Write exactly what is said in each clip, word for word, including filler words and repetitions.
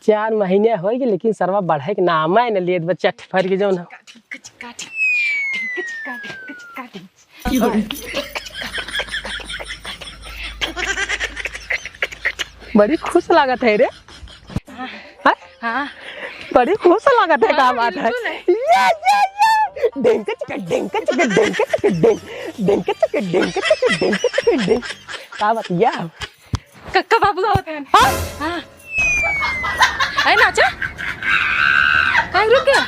चार महीने होइ गए, लेकिन सरवा बढ़े के नाम है न लेत बा, चट फर के जौन। बड़ी खुश लागत है रे। हाँ? हाँ। बड़ी खुश लागत है, का हाँ, बात है? बिल्कुल है। ये, ये, ये। डेंके चिके, डेंके चिके, डेंके चिके, डेंग। डेंके चिके, डेंके चिके, डेंके चिके, डेंग। का बात, या? कक्का बाबू आवत हैं। हाँ? हाँ। अरे नाचा। काहे रुक गया?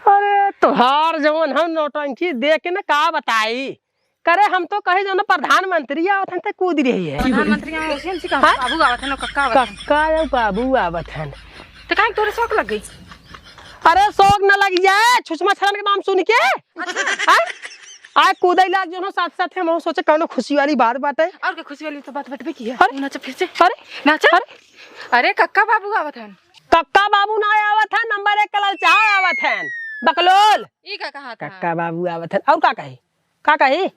अरे तोहार जवन हम नौटंकी देख के ना का बताई। करे हम तो कही जौन प्रधानमंत्री आवत हैं ते कूद रही है। प्रधानमंत्री आवत हैं, उनसे कहा हाँ? बाबू आवत हैं, कक्का आवत हैं। कक्का या बाबू आवत हैं। तो काहे तोरे शौक लग गई? अरे शौक न लग जाए, छुछ मच्छरन के नाम सुन के। अच्छा। हाँ? आए कूदे लाग जौन साथ साथ हम सोचे कौनो खुशी वाली बात बाटे। और क्या खुशी वाली तो बात बटबे की है। अरे? नाचा फिर से। अरे? नाचा। अरे? अरे कक्का बाबू आवत हैं। कक्का बाबू ना आवत हैं, नंबर एक का ललचाहा आवत हैं। बकलोल। ई का कहा था? कक्का बाबू आवत हैं। और का कही? का कही?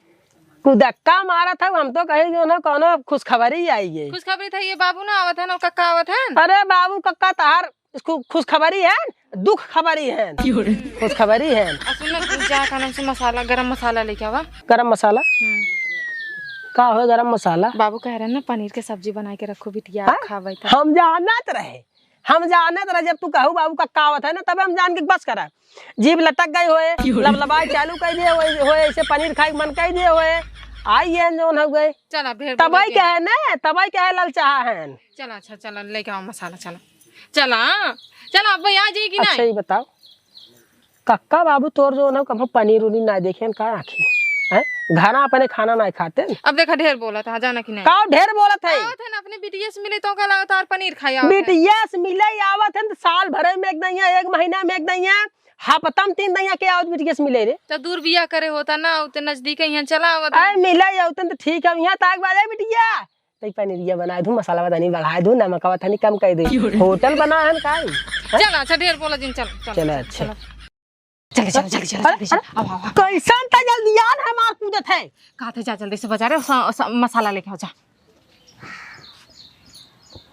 कुदक्का मारत है, हम तो कही जौन कौनो खुशखबरी आई है। खुशखबरी था, ये बाबू ना आवत हैं और कक्का आवत हैं। अरे बाबू कक्का तहार खु-, खुशखबरी है, दुख खबरी है। क्यों रे? खुशखबरी है। आ सुन ना, तू जा का नाम से मसाला, गरम मसाला लेके आवा। गरम मसाला? हम्म। का हो गरम मसाला? बाबू कह रहे हैं ना, पनीर के सब्जी बना के रखो बिटिया, हाँ? खावे तो। हम जानत रहे, हम जानत रहे, जब तू कहू बाबू कक्का आवत हैं ना, तबे हम जान के बस करा। जीभ लटक गई होए, क्यों रे? लबलबाए चालू कर दिए होए, होए, ऐसे पनीर खाए के मन कर दिए होए। आई ये जौन हो गए। चला, ढेर तबई बोल के। कहे ना, तबई कहे ललचाहा हैं। चला, अच्छा, चला, लेके आओ मसाला, चला। चला, चला, अब आ जाएगी ना। अच्छा, ये बताओ, कक्का बाबू तोर जौन कभो पनीर उनीर ना देखे हैं, का आँखी? हैं? घरा अपने खाना ना खाते हैं। अब देखा, ढेर बोलत है, जाना कि नहीं? का ढेर बोलत है? आवत है ना, अपने बिटिया से मिले तो का लगता है पनीर खाई आवत है। बिटिया से मिले आवत है तो साल भरे में एक दइया, एक महीना में एक दइया, हफ्ता में तीन दइया के आवत बिटिया से मिले रे। तो दूर बियाह करे होता ना, उते नजदीक यहाँ चला आवत है। अरे मिले आवत है तो ठीक है, यहाँ ताक बाजे बिटिया। तई पनीरिया बनाए दू, मसाला तनी बढ़ाए दू, नमकवा तनी कम कर दे। क्यों रे? होटल बना है ना काई? हैं? चल, अच्छा, ढेर बोला जिन, चल, चल, चल, चल, अच्छा। चल। चल, चल, चल, चल, अरे, जल्दी, जल्दी, अरे, आवा, आवा। कैसन त जल्दी यार हमार कूदत है। कहा थे, जा जल्दी से बाजारे, स-, स-, मसाला लेके आओ, जा।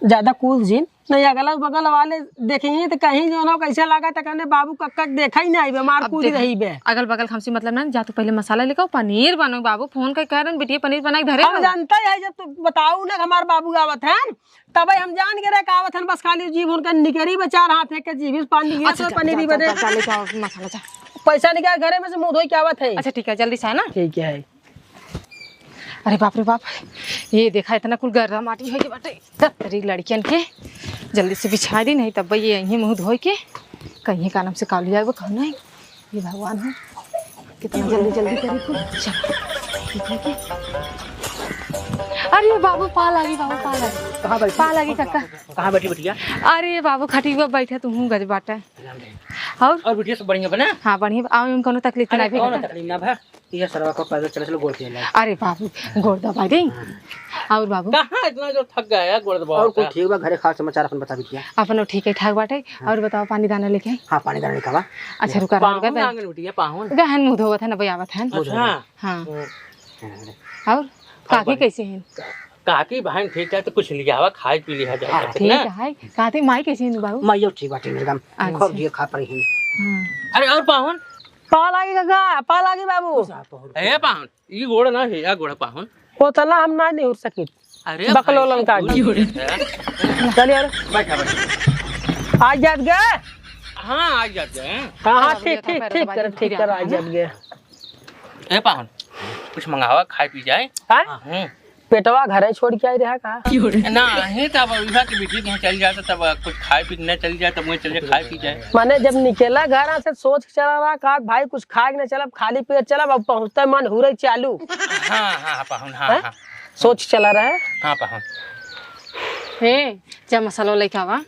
ज्यादा कूद जिन, नहीं अगल बगल वाले देखेंगे तो कहीं जौन कैसे लगा तो कहने बाबू कक्का के देखा ही नहीं बे, मार अब कूद देख, रही बे। अगल बगल हमसे मतलब ना, जा तू पहले मसाला लेके आओ, पनीर बनो बाबू, फोन करके कह रहे हैं, बिटिया पनीर बना के धरे हम रहो। जानते हैं जब तू बताऊ ना कि हमार बाबू आवत हैं, तबे हम जान के रहे का आवत हैं, बस खाली जीभ उनका निकरी बे चार हाथ है के जीभ पानी गिरा अच्छा, तो जा, पनीर जा, ही जा, बने। जा, जा, लेके आओ मसाला, जा। पैसा निकाल घरे में से मुंह धोई के आवत है। अच्छा ठीक है, जल्दी से है ना। ठीक है। अरे बाप रे बाप, ये देखा इतना कुल गर्रा माटी होइ गए बाटे। तेरी लड़कियन के जल्दी से बिछा दी, नहीं तब ये यहीं मुंह धोए के कहीं का नाम से काली आए वो कहना है। ये भगवान हो, कितना जल्दी जल्दी करी कुल। चल, ठीक है के? अरे बाबू, पा लागी बाबू, पा लागी। कहाँ बैठी? पा लागी कक्का। कहाँ बैठी बिटिया? अरे बाबू, खटिया बैठे, तू हूँ गज बाटे। और? और बिटिया सब बढ़िया बा ना? हाँ, बढ़िया बा। आवे में कोनो तकलीफ अरे, नहीं कौनो भेल? तकलीफ ना बा। ये सरवा को पैदल चले चलो, गोड़ के इलाज। अरे बाबू, गोड़ दबा दे। और बाबू? कहाँ इतना जो थक गया है, गोड़ दबावा और कुल का? ठीक बा, घरे का हाल समाचार अपन बता बिटिया। अपनो ठीक है ठाक बाटे। हाँ। और बताओ, पानी दाना लेके आई? हाँ, पानी दाना लेके आवा। अच्छा, रुका, रुका, पाहुन रुका। आंगन बिटिया, पाहुन। गहन मुंह धोवत है ना, भाई आवत है ना। अच्छा। हाँ। हम्म। और और काकी बढ़िया। कैसे हैं? काकी बहन ठीक है, तो कुछ लियावा, खाए पी लिया जाए, हाँ, तब तक ठीक ना। है। काकी माई कैसे हैं बाबू? माइयो ठीक बाटे, मेरे गाम। अच्छा। खूब दिए खा पड़ी हैं। हाँ। अरे और पाहुन? पा लागी काका, पा लागी बाबू। ए पाहुन, ई गोड़ ना है, या गोड़ पाहुन। ओतना हम ना निहुर सकित। अरे बकलोलन भाई, का दूर जी। निहुर है। चलिए, अरे। बैठा, बैठा। आ जात गए? हाँ, आ जात गए। हाँ, हाँ, अब ठीक, ये ठीक, पैर ठीक दबा कर, के ठीक गिरा कर, आ है ना? जात गए। ए पाहुन, कुछ मंगावा, खाए पी जाए। हाँ? हाँ, हम्म। पेटवा घरे छोड़ के आई रहा का? ना, ही तब विभा के बेटी के यहाँ चल जाता, तब कुछ खाए पी के न चल जाए, तब वहीं चल जाए, खाए पी जाए। माने जब निकला घर से सोच के चला रहा का, भाई कुछ खाए के न चलब, खाली पेट चलब, अब पहुँचते मन हुरे चालू। हाँ, हाँ, हाँ, पाहुन, हाँ, हैं? हाँ। सोच चला रहा है। हाँ, पाहुन। हे, जा मसाला लेके आवा।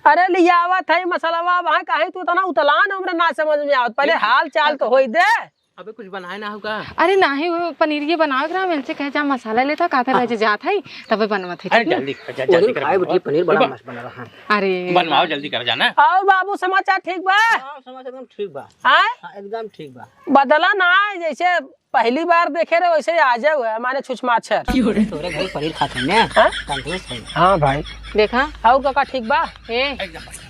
अरे लियावत है मसलवा, वहाँ काहे तू इतना उतलान, हमरा ना समझ में आवत। पहले ए, हाल चाल तो होई दे। अबे कुछ बनाए ना हो का? अरे नाही, वो पनीरिये बनावे के रहा, मैंने से कहे जा मसाला लेता, का था हाँ। रह जात है, तबे बनवत है, अरे ठीक ना? जल्दी कर, जा, जल्दी कर, खाए बनाओ। बेटी, पनीर बड़ा बन- मस्त बना रहा है। अरे बनवाओ, जल्दी कर जाना। और बाबू समाचार ठीक बा? हाँ, समाचार एकदम ठीक बा। आय? हाँ, एकदम ठीक बा। बदला ना आए, जैसे पहली बार देखे रहे वैसे ही आ जाओ है, माने छुछमाछर। तोरे घर पनीर खात है ना? हाँ? तंदुरुस्त है। हाँ भाई। देखा? और काका ठीक बा? ए। एकदम बढ़िया।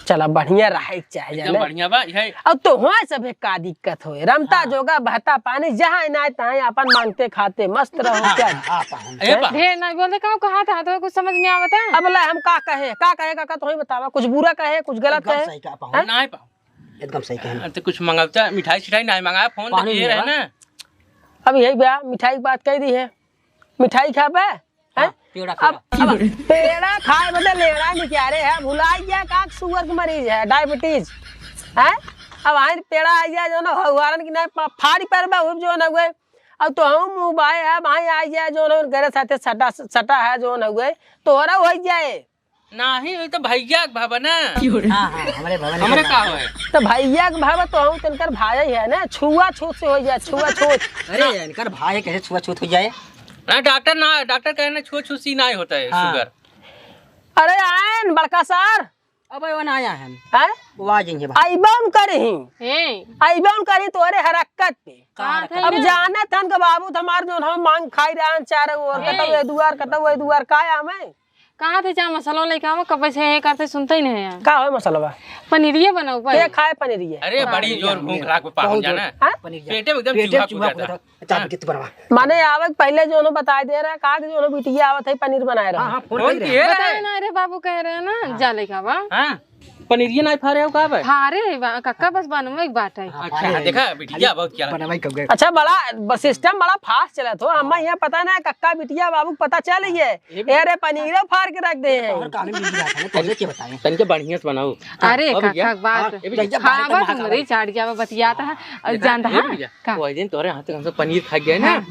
चला बढ़िया रहे के चाहे एकदम जाने। बढ़िया बा, यही। अब तो हुआ सब का दिक्कत होए। रमता हाँ। जोगा बहता पानी, जहाँ ना तहाँ अपन मांगते खाते मस्त रहो हाँ, क्या? हाँ, हाँ, हाँ। ए बा। ढेर ना बोलते, का कहा था, तो कुछ समझ में आवता? अब ला हम का कहे, का कहे काका, तो ही बतावा, कुछ बुरा कहे, कुछ गलत एकदम कहे? सही कहा पाहुन। हैं? ना पाहुन। एकदम सही कहे। अरे, तो कुछ मंगाता, मिठाई सिठाई ना मंगाया, फोन तो पानी किए रहे लेवा। ना। अब यही बा, मिठाई की बात कह दी है। मिठाई खाबे? हैं? हाँ, पेड़ा, अब, पेड़ा। अब पेड़ा खाए बदे लेड़ा निकाले है, भुला गया का सुगर के मरीज है, डायबिटीज। हैं? अब आइन पेड़ा आ गया जो ना हवारन की ना पा-, फाड़ी पर बा, हुब जो ना हुए। अब तो हम मुँह बाए है, भाई आ गया जो ना गरे साथे सटा, सटा है जो ना हुए, तो हो रहा हो जाए। नाही, ये तो भैया के भावा ना। हाँ, हाँ, हमरे भावा ने हमरे कहा। का होए? तो भैया के भावा तो हम तनकर भाई है ना, छुआछूत से हो जाए, छुआछूत। अरे, इनकर भाई कैसे छुआछूत हो जाए? ना, डॉक्टर ना, डॉक्टर कहे ना, छुआछूत से ना होता है हाँ। सुगर। अरे, आयन बड़का सर। अब वो ना आया है। हैं? वो आ जाएंगे भाई। आइबा उन करे ही। हैं? आइबा उन करे तोरे हरकत पे। कहाँ थे अब ना? जानत हन के बाबू तो हमार जोन हम मांग खाई रहन चार ओर, हाँ। कतौ ये दुआर, कतौ ये दुआर, का आवे? कहाँ थे जा मसाला लेके आवा, कब से ये करते सुनते ही नहीं है। का होए मसाला बा? पनीरिये बनाओ भाई। के खाए पनीरिये? अरे हाँ। बड़ी जोर भूख लाग पाहुन बहुत जोर। जाना। हाँ? पनीरिये। पेटे में एकदम पेटे चूहा चूहा कूदा कूदा था। था। अच्छा, हाँ। बिटिया, तू बनवा। माने आवे के पहिले जोनो बताए दे रहा, का कि जोनो बिटिया आवत है, पनीर बनाए रहा। हाँ, हाँ, फोन फोन कर रहे किए हैं। रहे। बताए ना, अरे बाबू कह रहे हैं ना, हाँ। जा लेके आवा। हाँ, पनीरिये ना फारे हो का बे? फारे बा-, कक्का बस बनवे के बात है। हाँ, अच्छा, फारे है। देखा, बिटिया बहुत क्या बनवे कब गए? अच्छा, बड़ा ब-, सिस्टम बड़ा फास्ट चलत हो। हमें हाँ। यहाँ पता ना है, कक्का बिटिया बाबू के पता चल ही है। ये भी ए रे, पनीरे फार के रख दे हैं। और कहानी भी नहीं आता है, तोरे के बताएं। तनिके बढ़िया से बनाओ। अरे, अब भैया, कक्का के बात। हाँ, ये भी भैया, खावा बाहर तुम का रे, चाट जावा, बतियाता है। और देखा, जानता ये है? भैया, का? वो दिन तोरे हाथ से हम सब पनीर खा गए ना, हाँ।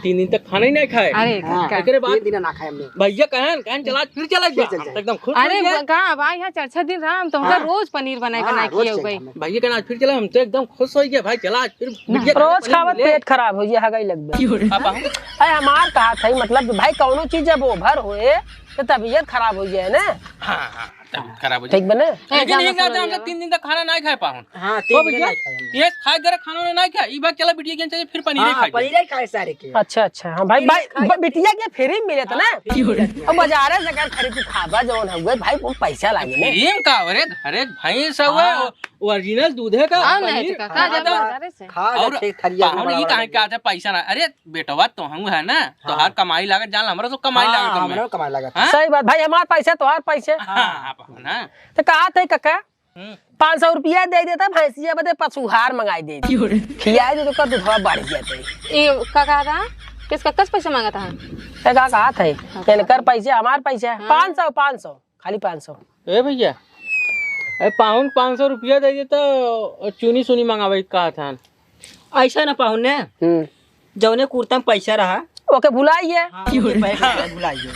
तीन दिन तक खाना ही नहीं खाए। अरे, हाँ। का? एकरे बाद तीन दिन ना खाए हमने। भैया कहन, कहन चला, फिर चला फिर गया। चल हम जाए। तो एकदम खुश हो अरे, गया। ब-, का, अब यहाँ चार छह दिन रहा, हम तो हमका हाँ। रोज पनीर बनाए, हाँ, बनाए रोज खियाओ चाहिए भाई। हमें। भैया कहन, आज फिर चला, हम तो एकदम खुश हो गया भाई, चला, आज फिर ना। बिटिया रोज खाने खावत मिले। पेट खराब हो गया, हगाई लगबे। अब हम अरे, हमार कहा था, मतलब, भाई, कौनो चीज जब ओवर होए, तो तबीयत खराब हो जाए ना। हाँ, हाँ। तबीयत खराब हो जाए। ठीक बने? लेकिन एक रात हम तीन दिन तक खाना नहीं खाए पाहुन। हाँ, तीन दिन नहीं खाए हमने। ये खाए जरा खाना नहीं खाए, ई बात चला बिटिया के चले फिर पनीर हाँ, खाए। पनीर खाए सारे के। अच्छा, अच्छा, हाँ भाई, भाई, बिटिया के फ्री में मिले तो ना? हाँ, फ्री में मिले तो। अब बाजारे से अगर खरीद के खाबा जौन हुए भाई, वो पैसा लागे ना। फ्री में का? अरे, अरे भाई सब हाँ। ओरिजिनल दूधे का हाँ, नहीं पनीर तो का, का खाबा। जब बाजारे से। खाबा और ठीक थरिया में पाहुन बड़ा ई बड़ा काहे लगे। का आता पैसा ना? अरे, बेटवा तो हम है ना, हाँ। तोहार कमाई लागत, जान हमरा तो कमाई हाँ, लागत हमें। हमरा कमाई लागत। हाँ? सही बात भाई, हमार पैसा, तोहार पैसा। हाँ, हाँ, हाँ, हाँ। तो कहा थे काका, हम्म। पाँच सौ रुपया दे देता, भैंसिया बदे पशुहार मंगाई दे। क्यों रे? खियाए दे तो कर दूधवा बढ़ जाते। ये का कहा था? किस कक्का से पैसा मांगा था? ते का कहा था? हाँ। इनकर पैसा, हमार पैसा। हाँ। पाँच सौ, पाँच सौ, खाली पाँच सौ। ए भैया, ए पाहुन पाँच सौ रुपया दे देता, चुनी सुनी मंगावे कहा था। ऐसा ना पाहुन ने, हम्म। जौने कुर्ता में पैसा रहा। ओके भुलाइए। हाँ, ओके पैसा भुलाइए।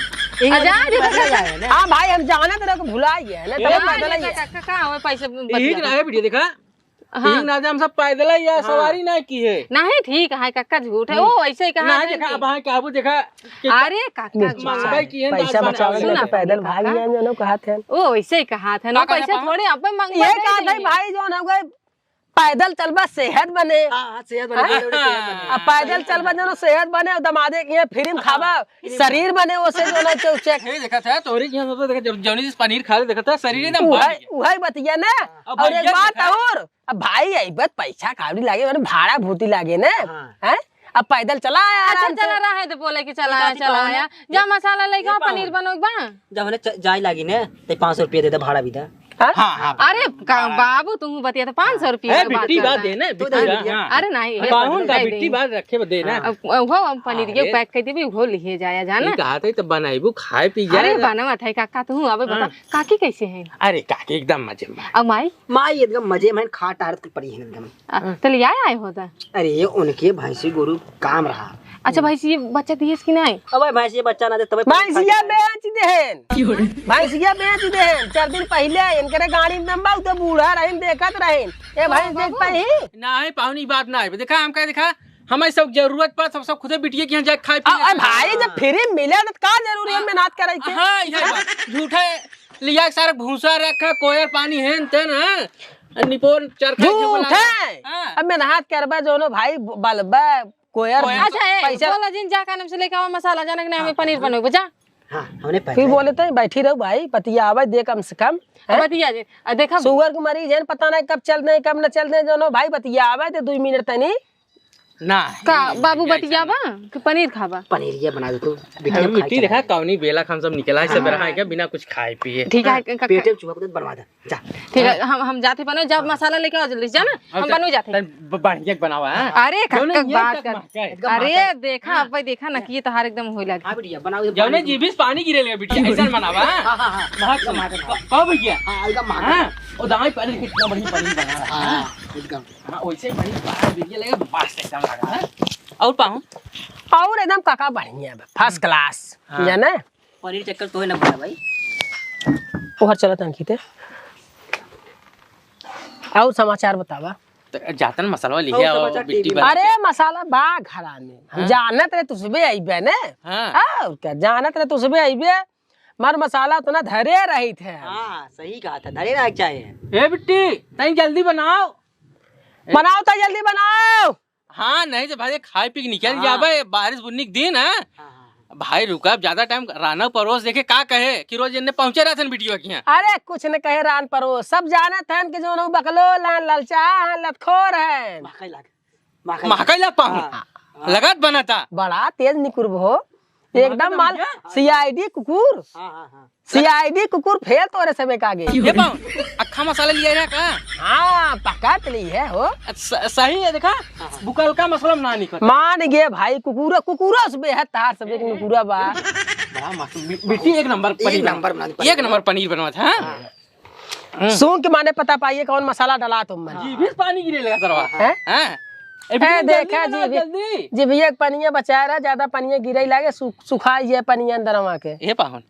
आ, जा, जा, जा। हाँ भाई, हम जानत रहे कि भुलाइए ना, तब पैदल ही जा। का, का, का, का, वो पैसे यही बतिया रहा है वीडियो देखा। हाँ। यही ना हम सब पैदल ही या हाँ। सवारी ना की है। नहीं, ठीक है, काका झूठ है। हम्म। वो ऐसे ही कहा नहीं, है देखा, कि अब हाँ, क्या वो देखा कि अरे, काका, मंगवाई की है, पैसा दांत बचावे सुना, के पैदल भाग काका। गया, जो लोग कहा थे। वो ऐसे ही कहा थे, ना काका पैसे पाहुन। थोड़े अब मंगवा ये दे कहा थे, देंगे। भाई, जो ना हुआ, पैदल चलबा सेहत बने। हाँ, हाँ, सेहत बने, हाँ? बड़े, बड़े सेहत बने। अब पैदल चलबा जनो सेहत बने, और दमादे के यहाँ फ्री में हाँ, खाबा, फ्री में। शरीर बने, ओसे जो ना चौचक। हे, देखा था, तोहरे के यहाँ सब देखा, जब जौनी से पनीर खा ले, देखा था, शरीर एकदम उहै, भारी है। उहै बतिया ना। हाँ। अब और एक भैया बात देखा। और, अब भाई, आई बात पैसा कावड़ी लागे, माने भाड़ा भूती लागे ना। हाँ। हैं? अब पैदल चला आया अच्छा, आराम से। चला रहा है तो बोले कि चला तो आया, जाती चला कौन है? आया। जा मसाला लेके आओ, ये पनीर पाहुन। बनोगे बा। जब हमने च-, जाए लागी ने, ते पाँच सौ रुपया दे दे, भाड़ा भी दे। हाँ? हाँ, हाँ। अरे, का, हाँ। बाबू, तू बतिया तो पाँच सौ रुपया ए, की बात बिट्टी कर बात रहा है। दे ना, तू बिट्टी दे बात, बिट्टी। हाँ। अरे, नहीं, ये पाहुन का दे बिट्टी देंगे। बात रखे बा, दे ना। हाँ। अब, अब वो हम पनीर ये अरे। पैक कर देबे, वो लिए जाया, जाना। ये कहा था, तो बनाइबू, खाए पी जाए अरे, ना। बनवा था, काका, तू अबे बता, हाँ। काकी कैसे है? अरे, काकी एकदम मजे में। अब माई? माई एकदम मजे में, खा टहरत पड़ी है एकदम। आ, तो ले आए, आए होता। अरे, उनके भैंसी गोरू काम रहा, अच्छा, भैंसिया बच्चा दिहेस कि नहीं? अबे, भैंसिया बच्चा ना दे, तबे पनीर खाई भैंसिया जाए। बेच देहेन। भैंसिया बेच देहेन। चार दिन पहिले इनकरे गाड़ी में बा, तो बूढ़ा रहिन, देखत रहिन। ए, भैंस देख पाई? नहीं, पाहुन, ई बात ना है। देखा, हम कहे, देखा, हमें सब जरूरत पर सब, सब खुदे बिटिया के यहाँ जाके खाए पी आ, लेते हैं। भाई, जब free मिले, तो का जरूरी है हाँ। मेहनत करे के? हाँ, ये बात। झूठे लिया के सारा भूसा रखा, कोयर पानी है, तेन, हाँ? निपोर चरखा झूठ झुकला। है। हाँ। अब मेहनत करबा, जोनो भाई, बलबा, कोयर कोयर। अच्छा, ए, पैसा बोला जिन, जा का नाम से लेके आवा मसाला, जाने के नहीं, हमें हाँ, पनीर हाँ। बनोगे, जा। हाँ, हमने फिर पहले बोले तो बैठी रहो भाई, बतियावे दे कम से कम, हैं? बतिया जे, आ, देखा शुगर के मरीज है, पता नहीं कब चल दे, कब न चल दे, जोनो भाई बतियावे दे दुई मिनट तनी। ना, का ये बाबू जाए बतियावा कि पनीर खाबा? पनीर ये बना दे तू, बिटिया अरे खाए बिट्टी चला देखा, गया। कौनी बेला खान सब निकला है, सब हाँ। रहा है क्या, बिना कुछ खाए पिए? ठीक है, हाँ, का, का, पेटे में चुहा को बनवा दे। जा। ठीक है, हम, हम जाते बनो, जब मसाला लेके आओ जल्दी, जा ना, अब हम जा, बनू जाते। तन ब-, बढ़िया के बनावा, हाँ? अरे, जौने कक, कक ये बात तक कर। महका है। एकदम अरे, महका है। देखा, हाँ। अब भाई देखा ना कि ये तोहार एकदम होई लागे। हाँ, बिटिया, बनाओ, ये जौने पानी जीभिस पानी गिरे लगे, बिटिया, ऐसा बनावा, हाँ? हाँ, हाँ, हाँ। महक एकदम महक है। क-, कब भैया? हाँ, एकदम महक है। हाँ, ओ दाई पहले देखिए, कितना बढ़िया पनीर बना रहा है। हाँ, एकदम। हाँ, वैसे ही पनीर बाहर बिटिया लगे, मस्त एकदम लगा, हाँ? और पाऊँ? और एकदम काका बढ़िया बा, first class, हाँ। जाने? पनीर चक्कर तोहे ना भरा भाई। ओहर चलत अंकिते। और समाचार बतावा। त जातन मसाला लिहे और आओ, समाचार बिट्टी टीवी बना अरे के। मसाला बा घरा में। हम हाँ। जानत रहे तुसबे अइबे ने। हाँ। और क्या जानत रहे तुसबे अइबे। मार मसाला उतना धरे रही थे। हाँ, सही कहा था, धरे रहे के चाहे। ए बिट्टी, तनी जल्दी बनाओ। बनाओ तो जल्दी बनाओ। हाँ, नहीं तो भाई खाए पी के निकल हाँ। जाबे, बारिश बुन्नी के दिन है। हाँ, हाँ, हाँ। भाई रुका, अब ज्यादा टाइम राना परोस देखे का कहे कि रोज इन्ने पहुंचे रहत हन बिटिया के यहाँ। अरे कुछ न कहे रान परोस, सब जानत हन कि जौन उ बकलोल हन, ललचा हन, लतखोर हन। महकाई लाग, महकाई महकाई लाग पाहु। हाँ। लगत बनता। बड़ा तेज निकुरब हो, एकदम माल, सीआईडी कुकुर। हाँ, हाँ, हाँ। सीआईडी कुकुर फेर तोरे सबे का आगे। ये पाहुन, अक्खा मसाला लिया रहा का? हाँ, पकड़ ली है हो। स-, सही है, देखा, बुकलका मसाला में ना निकल। मान गे भाई, कुकुरा, कुकुरा से बेहद तार सबे के कुकुरा बा। बड़ा मस्त, बि-, बिट्टी एक नंबर पनीर नंबर बना। बना दी, एक नंबर पनीर बनवा था, हाँ? हाँ। हम्म। सूंघ के माने पता पाइए कौन मसाला डाला तुम मन। जीभी से पानी गिरे लगा सरवा। हैं? हाँ। ए, ए, बिट्टी, देखा जल्दी बनाओ, जीभी, जल्दी। जीभिया के पनिया बचाए रहा, ज्यादा पनिया गिरे लागे, सु-, सुखाई जाए पनिया अंदरवा के। ए पाहुन,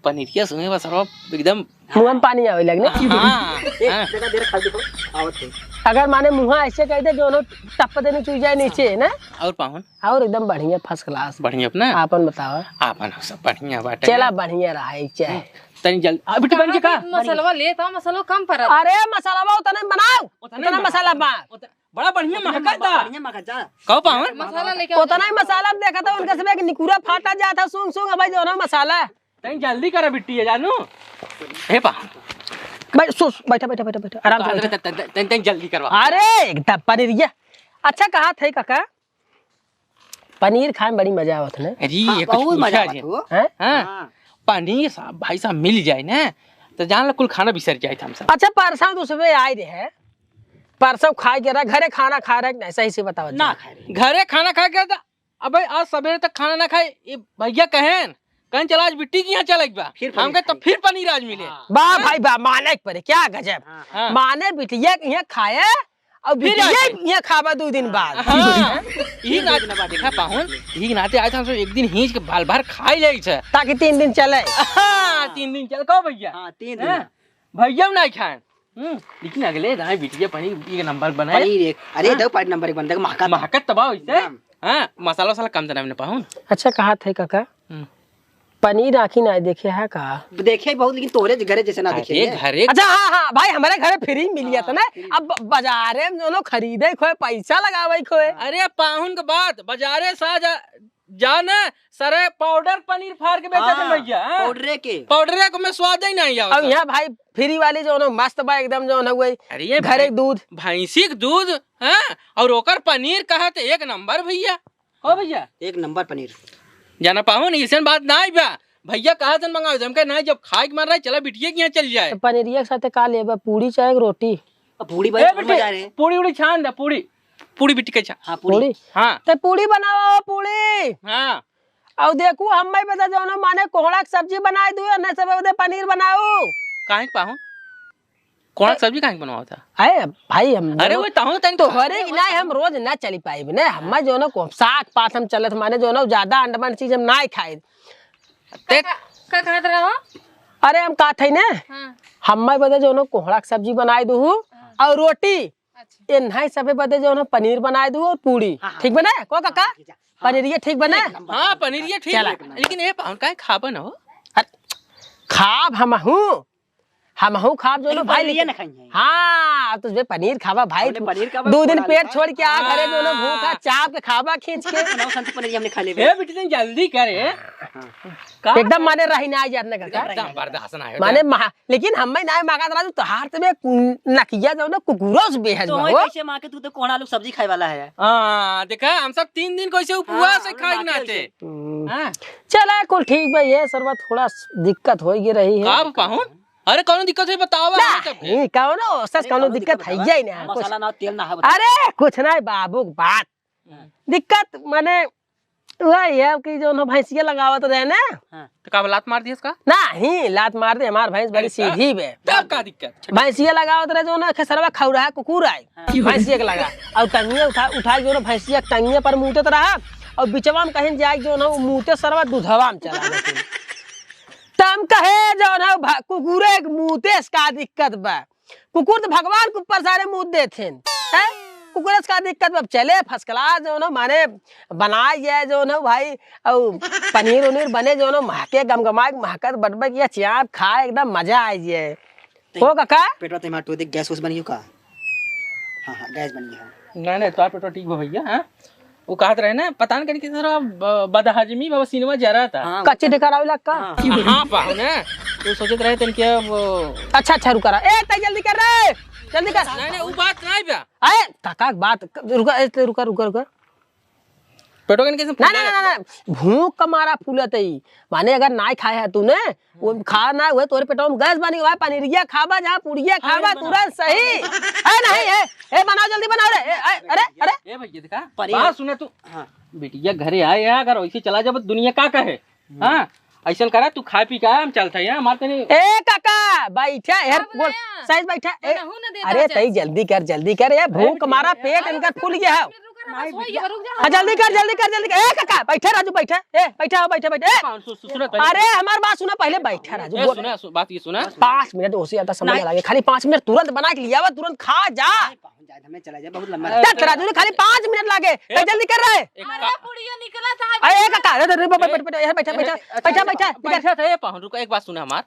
पनीरिया सुने बा सरवा एकदम मुंह में पानी आवे लगने। हाँ, ए, हाँ। देखा, देर खाली देखो, आवत है। अगर माने मुंह ऐसे कह दे, दोनों टप देने चुई जाए नीचे, ना? और पाहुन? और एकदम बढ़िया, first class। बढ़िया अपना? आपन बतावा। आपन सब बढ़िया बाटे। चला बढ़िया रहा, एक चाहे। तनी जल्दी, आ, बिट्टी बन के का? मसलवा ले, तो मसलवा कम पड़त। अरे, मसलवा उतना बनाओ, उतना उतना ना। मसाला बा। उत-, बड़ा बढ़िया महकत बा। बढ़िया महकत जा। कहो पाहुन? मसाला लेके आओ। उतना ही मसाला में देखा था, उनका सब एक निकुरा फाटा जाता, सूंघ, सूंघ, भाई, जो ना मसाला। तनी जल्दी करा बिट्टी, है जानू। हे पा। भाई, सो, सो, बैठा, बैठा, बैठा, बैठा, आराम से बैठा। तनी, तनी, तनी, तनी जल्दी करवा। अरे, एकदम पनीरिया। अच्छा, कहा थे काका? पनीर खाए में बड़ी मजा आवत है ना? अरे, हाँ, ये कुछ बहुत पूछा मजा आवत जे। हो। हैं? हाँ। हाँ। पनीर साहब, भाई साहब मिल जाए ना, तो जान लो कुल खाना बिसर जाए हम सब। अच्छा, परसों तो सुबह आए रहे, परसों खाए के रहा, घरे खाना खा रहे कि नहीं? सही से बताओ ना, जी। घरे खाना खा के तो, अबे आज सवेरे तक खाना ना खाए, ये भैया कहेन, कहेन चला आज बिट्टी के यहाँ चला एक बार। फिर पनीर हमके तो खाए। फिर पनीर आज मिले। हाँ। वाह भाई वाह, माने के परे, क्या गजब। हाँ। हाँ। माने बिटिया के यहाँ खाए और फिर बिटिया आके। यहाँ खाबा दो दिन बाद। हाँ। यही ना, देखा पाहुन, यही नाते आज हम सब एक दिन हींच के बाल भर खाई ले छे। ताकि तीन दिन चले। हाँ, तीन दिन चले। कहो भैया? हाँ, तीन दिन। हैं? भैया नहीं खाए। हम्म, लेकिन अगले दाएं बिटिया पनीर एक नंबर बनाए। पनीर एक, अरे हाँ। दो पाँच नंबर एक बनता है, महकत। महकत तबाह इससे। एकदम। हाँ, मसाला वसाला कम देना मैंने पाहुन। अच्छा, कहा थे काका? हम्म। पनीर आँखी ना देखे है का? देखे बहुत, लेकिन तोहरे घरे जैसे ना देखे अरे है। घरे अच्छा, हाँ, हाँ, भाई, हमारे घरे free मिल गया था ना। हाँ, free। अब ब-, बाजारे में दोनों खरीदे खोए, पैसा लगावे खोए। अरे पाहुन के बात, बाजारे सा जा, जाने सरे पाउडर पनीर फाड़ के बेचे थे हाँ, भैया, हाँ? पाउडरे के। पाउडरे के में स्वाद ही नहीं आवत अब है। यहाँ भाई free वाली जो ना मस्त बा एकदम जो ना हुए अरे ये घरे भाई, दूध। भैंसी के दूध, हाँ? और ओकर पनीर कहा तो एक नंबर भैया। हो भैया? एक नंबर पनीर। जाना पाहुन, ऐसन बात ना आई बा। भैया कहा तन मंगाओ, हमके ना जब खाए के मन रहा, चला बिटिया के यहाँ चल जाए। तो पनीरिया के साथे का लेबा, पूरी चाहे एक रोटी? अब पूरी भाई ए, बहुत बिट्टी, मजा आ रहे हैं। पूरी उड़ी छान दे, पूरी। पूरी बिट्टी के छान। हाँ, पूरी। पूरी? हाँ। तो पूरी बनावा, पूरी। हाँ। और देखू, हम भाई बता जौनो माने कोहड़ा के सब्जी बनाए दू, नहीं सब उदे पनीर बनाऊ। काहे के पाहुन? कोहड़ा क सब्जी काहे के बनवावत है? अरे भाई, हम अरे दोनों वो तहूँ तनी तोहरे की ना, हम रोज ना चली पाइब ने। हम्मा जौनो को साग पात हम चलत, माने जौनो ज्यादा अंडमान चीज हम ना खाइब। ते का, का कहत रहो? अरे हम कहत हई ने, हाँ। हम्मा बदे जौनो कोहड़ा क सब्जी बनाई दूहू हाँ। और रोटी। अच्छा। एन्हाई सबे बदे जौनो पनीर बनाई दूहू और पूड़ी। हाँ, हाँ। ठीक बने? को काका? हाँ, ठीक है। हाँ। पनीरिया ठीक बने? एक नंबर। हाँ, पनीरिया ठीक चला। बा। लेकिन ए पाहुन काहे खाबे न हो? अरे, खाब हमहू। हमहू खाब जौनो लेकिन भाई, पनीरिया लेकिन ना खाई है। हाँ, अब तो बे पनीर खाबा भाई, हमने पनीर का दो दिन बना पेट लिया। छोड़ के आ घरे जौनो हाँ। भूखा चाप के खाबा खींच के। बनाओ संतू पनीर हमने खा लेबे। ए बेटी, तनी जल्दी करे। हाँ। का? एकदम माने रही ना जात ना काका। एकदम बर्दाश्त ना हो माने जाए। महा-, लेकिन हम्मे ना मांगा रहा तो तोहार तो बे नकिया जौनो कुकुरो से बेहद तो बा वही हो। कैसे माँ के तू तो कोहड़ा आलू सब्जी खाए वाला है। हाँ, देखा हम सब तीन दिन कैसे उपवास हाँ, है खाए हमने ना माँ के थे। हम्म। हाँ। चला कुल ठीक बा, ये सरवा थोड़ा स-, दिक्कत होइ गे रही है। का बा पाहुन? अरे कौनो दिक्कत है बतावा ना, हमें सबके। नहीं, कौनो सस अरे कौनो कौनो दिक्कत दिक्कत है बतावा। ही नहीं कुछ। मसाला ना तेल ना है बतावा। अरे कुछ नहीं बाबू की बात। हाँ। दिक्कत माने वही है कि जौनो भैंसिया लगावत रहे ना। हाँ। तो का लात मार दियस का? नहीं, लात मार दे, हमार भैंस बड़ी अरे, सीधी बे। तब का दिक्कत? भैंसिया लगावत रहे जौनो खेसरवा खौरा है, कुकुर आए। हाँ। भैंसिया के लगा। और टंगिया उठा, उठा के जौनो भैंसिया के टंगिया पर मूतत रहा। और बिचवा में कहीं जाए जौनो मूते सरवा दूधवा में चला गया। त हम कहे जौनो भा-, कुकुरे के मूते से का दिक्कत बा? कुकुर तो भगवान के ऊपर सारे मूत देथिन, हैं? कुकुर से का दिक्कत बा? चले first class जौनो माने बनाए जाए जौनो भाई, और पनीर उनीर बने जौनो महके गमगमाए महकत बटबे किया चाप खाए एकदम मजा आ जाए। हो काका? पेटवा तो हमार टूट गैस वैस बनी हो का? हाँ, हाँ, गैस बनी है। नहीं, नहीं, तोहार पेटवा ठीक बा भैया, हाँ? वो कहत रहे ना, पता न करी किस तरह ब-, बदहजमी बा, सीनवा जरा था। हाँ, कच्ची ढेकर आवेला का? हाँ, हाँ। हाँ, पाहुन ना, तो सोचत रहे तन कि अब अच्छा, अच्छा, रुका रहा। ए, तई जल्दी कर रे, जल्दी कर। नहीं, नहीं, वो बात नहीं बा। अरे, काका, बात, रुका, ए, रुका, रुका, रुका। पेटो के कैसे ना, फूल ना, ना, गया? ना, ना, भूख का मारा फूलत है। माने अगर नाई खाए है तूने, वो खा ना हुए, तोरे पेटवा में गैस बनी हुआ है, पनीरिया खाबा, जहाँ पुड़िया खाबा, अरे, तुरंत सही। है नहीं, ए, ए, बनाओ, जल्दी बनाओ रे। ए, ए, अरे, अरे। ए भैया, देखा, पनीर। बात सुना तू। हाँ। बिटिया घरे आए है, अगर वैसे चला जाबे, दुनिया का कहे? हम्म। हाँ, ऐसन करा, तू खा पी के आ, हम चलते हैं, हमार तनी ए काका, बैठा, हेर, अब बोल, ना। सही बैठा। ए, एनहू न देता अरे, जा। तई जल्दी कर, जल्दी कर, ए, भूख अरे, मारा, अरे, पेट अरे, इनकर फूल गया है। रुक, रुक, रुक, रुक, रुक, रुक, रुक, रुक, रुक, रुक, रुक, रुक, रुक, ए काका, बैठे राजू, बैठे, ए, बैठा हो, बैठे, बैठे, ए। पाहुन, सु-, सु-, सुना पहले। अरे, हमार बात सुना पहले, बैठा राजू, ए, बोल। सुना, सु-, बात ये सुना। पाँच मिनट ओसे ज्यादा समय नहीं। ना लागे, खाली पाँच मिनट तुरंत बना के लियावा, तुरंत खा जा। नहीं, पाहुन, जाए, हमें चला जाए, बहुत लंबा ए, रास्ता चल है। राजू, खाली पाँच मिनट लागे, ए, ए, जल्दी कर रहे। एक अरे, का- पुड़िया निकला था, अरे, ए काका, अरे, अरे, बैठा, ए, बैठा, बैठा, ए, अच्छा, बैठा, अच्छा, बैठा, ए, बैठा, पाहुन, रुको, एक बात सुना हमार।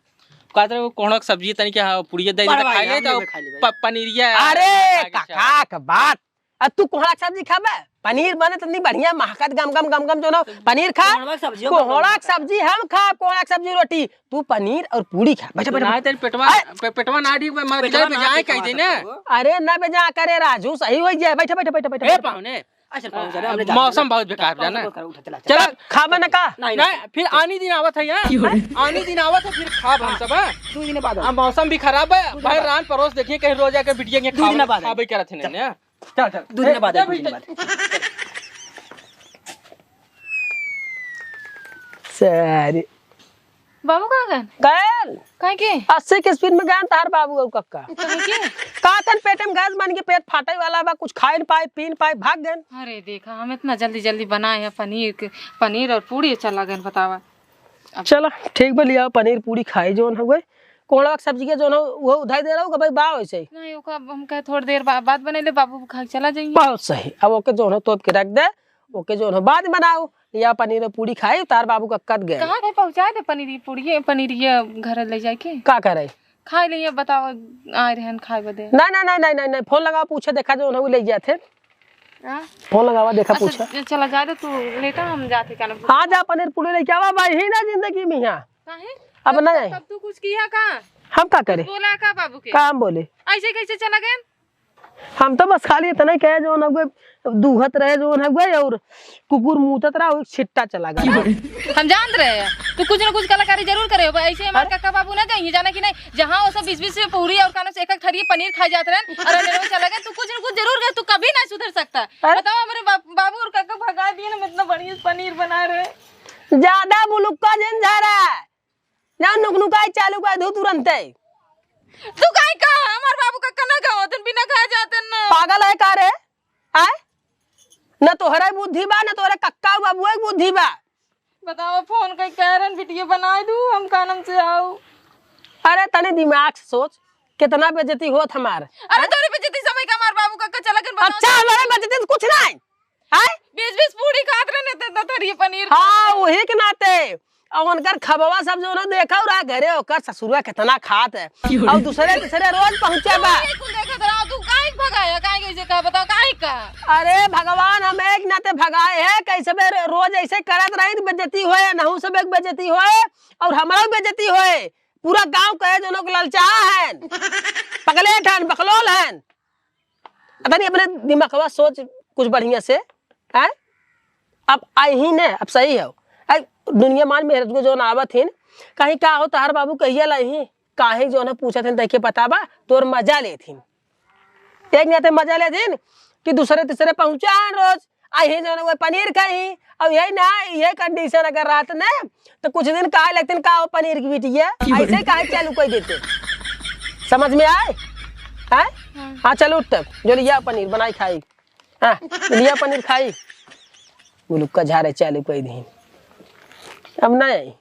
कहत रहे, वो कोहड़ा के सब्जी तनी क्या, पुड़िया दे दे, पड़वा खाई ले, हम तो लोग खा लेबे। प-, पनीरिया है, अरे, खा के काका, का बात। अब तू कोहड़ा के सब्जी खाबे? पनीर बने तनी बढ़िया, महकत गम गम गम गम, जौनो पनीर खा। कोहड़ा के सब्जी हम कोहड़ा के खाबे। सब्जी हम खाब, कोहड़ा के सब्जी रोटी, तू पनीर और पूड़ी खा। बैठा, बैठा, ना, बैठा। तेरे पेटवा, अरे! पे-, पेटवा ना ठीक बा, मर पेटवा जाए, ना बेजाए ठीक कह बा, देना। तो। अरे, ना बेजा करे राजू, सही हो जाए। बैठा, बैठा, बैठा, बैठा, ए, बैठा। पाहुने। अच्छा, पाहुन, चलो, हमने जाते हैं। मौसम बहुत बेकार बा ना। बहुत खराब, उठा, चला, चला। चला। खाबे ना का? नहीं, नहीं, नहीं। फिर आनी दिन आवत है यहाँ। क्यों रे? आनी दिन आवत है, फिर खाब हम सब, हाँ? दो दिन बाद आओ। अब मौसम भी खराब है, दो दिन बाद। रान परोस देखिए, कहीं रोज आके बिटिया के दो दिन खाबे, बाद आओ। खाबे करत है चल। ना। चल, चल। दो दिन ए, बाद ए, आओ, दो दिन ए, बाद। सारे। बाबू कहाँ गए? गए? काहे के? अस्सी के speed में गए तार बाबू और कक्का। काहे के? का तन पेट में गैस बन के पेट फाटे वाला बा, कुछ खाए न पाए, पी न पाए, भाग गए। अरे देखा, हम इतना जल्दी जल्दी बनाए हैं पनीर के, पनीर और पूड़ी, चला गए बतावा। अब चला, ठीक बा, लिया पनीर पूड़ी खाई जौन हउए। कोहड़ा के सब्जी के जौन हउ, वो उधाई दे रहा हूँ कि भाई बा वैसे ही। नहीं, ओका हम कहे थोड़ी देर बा-, बाद बने ले, बाबू खा के चला जाइए। बहुत सही, अब ओके जौन हउ तोप के रख दे। ओके, जौन हो, बाद में बनाओ। या पनीर पूड़ी खाई, तार बाबू कक्कत गए। कहाँ के पहुँचा दे पनीरी पूड़िए, पनीरिया घर ले जाए के? का करे? खाए ले, ये बताओ, आए रहन खाए बदे। नहीं, नहीं, नहीं, नहीं, नहीं, नहीं, फोन लगावा, पूछे, देखा जौन हो, ले जाते। हाँ? फोन लगावा, देखा, अच्छा, पूछा। चला जा दे, तू लेटा, हम जाते क्या ना। हाँ, जा पनीर पूड़ी लेके आवा, भाई, ही ना जिंदगी में यहाँ। काहे? अब तब, नहीं। तब तू कुछ किया का? हम का करे? बोला का बाबू के? का हम बोले? ऐसे कैसे चला गए? हम तो बस खाली इतना ही कहे, जौन हउए दूहत रहे, जौन हउए और कुकुर मूतत रहा, वो छिट्टा चला गया। हम जानत रहे, तू कुछ न कुछ कलाकारी जरूर करे हो। ऐसे हमारे अरे। काका बाबू ना जाइए, जाना कि नहीं, जहाँ वो सब बीस बीस से पूरी और कानों से एक एक थरिये पनीर खाए जात रहे, और अंधेरे में चला गया, तू कुछ न कुछ जरूर करे, तू कभी नहीं सुधर सकता। अरे। बताओ, हमारे बाप-, बाबू और काका भगा दिए ना, हम इतना बढ़िया पनीर बना रहे। ज्यादा मुलुक्का जिन झारा, जा नुकनुकाई चालू कर दू तुरंते। तू काहे कहा? हमार बाबू कक्का ना खावत हैं, बिना खाए जाते ना। पागल है का रे? आय? न तोहरे बुद्धि बा, न तोहरे कक्का बाबुआ के बुद्धि बा। बताओ, फोन कइ कह रहन, वीडियो बनाइ दू, हम कानम से आऊ। अरे, तनी दिमाग से सोच, कितना बेइज्जती होत हमार। अरे, तोरे बेइज्जती समय का हमार बाबू कक्का चला गन, बताओ। अच्छा, हमारे बेइज्जती तो कुछ नहीं। हैं? बीस बीस पूरी खात रहन, इतना थरिये पनीर खात हाँ, रहन। वही के नाते। और उनकर खबवा सब जो ना देखा, और आ घरे ओकर ससुरवा कितना खात है। और दूसरे तीसरे रोज पहुँचे बा। ये कुल देखत रहा, तू काहे के भगाया, काहे के ऐसे कहा, बताओ, काहे का? अरे भगवान, हम एक नाते भगाए है, कैसे बे रोज ऐसे करत रही तो बेइज्जती होए, नहू सब एक बेइज्जती होए, और हमारा भी बेइज्जती होए। पूरा गांव कहे जो लोग ललचाहा हैं, पगलेट हैं, बकलोल हैं। तनी अपने दिमागवा सोच कुछ बढ़िया से, हैं? अब आई ही ने, अब सही है। आई दुनिया मान मेहरत को जो ना आवत हिन, कहीं का हो तहार बाबू कहिया लाई ही, काहे जो ना पूछत हिन, देखे पता बा, तोर मजा लेत हिन। एक नाते मजा लेत हिन कि दूसरे तीसरे पहुँचा हैं रोज, आई ही जो ना वो पनीर खाई, और यही ना, ये कंडीशन अगर रहत ने, तो कुछ दिन कहे लगते का हो पनीर की बिटिया, ऐसे काहे चालू कर देते? समझ में आए? हैं? हाँ। हाँ, चलो उठ तब, जो लिया पनीर बनाई खाई। हाँ, लिया पनीर खाई। गुलुक्का झारे चालू कर दी। अब ना आई,